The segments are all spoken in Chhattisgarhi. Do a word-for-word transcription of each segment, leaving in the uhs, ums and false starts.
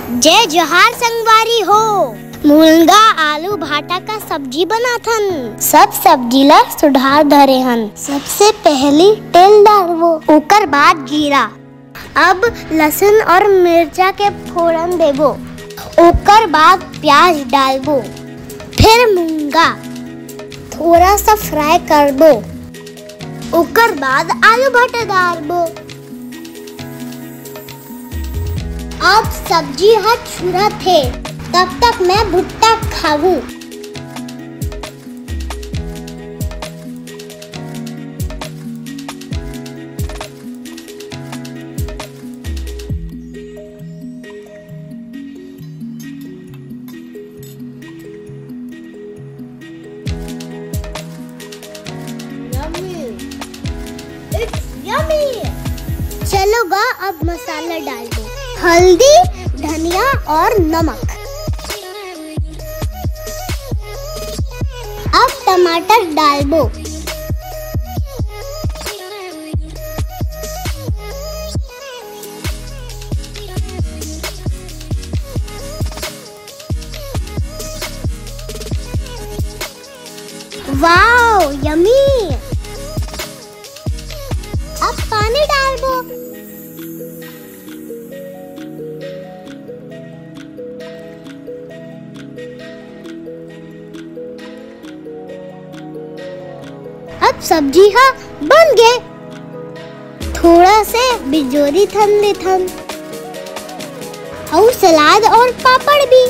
जय जोहार संगवारी हो। मुनगा आलू भाटा का सब्जी बनाथन। सब सब्जी ला सुधार धरे हन। सबसे पहली तेल डालबो, ओकर बाद जीरा। अब लहसुन और मिर्चा के फोरन देबो, ओकर बाद प्याज डालबो, फिर मुनगा थोड़ा सा फ्राई करबो, ओकर बाद आलू भाटा डालबो। अब सब्जी ह छुरत हे, तब तक मैं भुट्टा खाहूं। Yummy! It's yummy! चलो गा, अब मसाला डाल दो, हल्दी, धनिया और नमक। अब टमाटर डालबो। Wow, yummy! अब पानी डालबो। अब सब्जी ह बन गे। थोड़ा से बिजोरी थन देथन, अउ सलाद और पापड़ भी।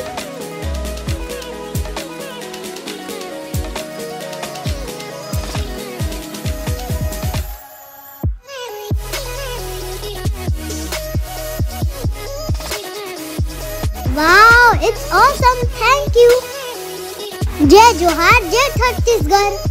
Wow, it's awesome. Thank you. जय जोहार, जय छत्तीसगढ़।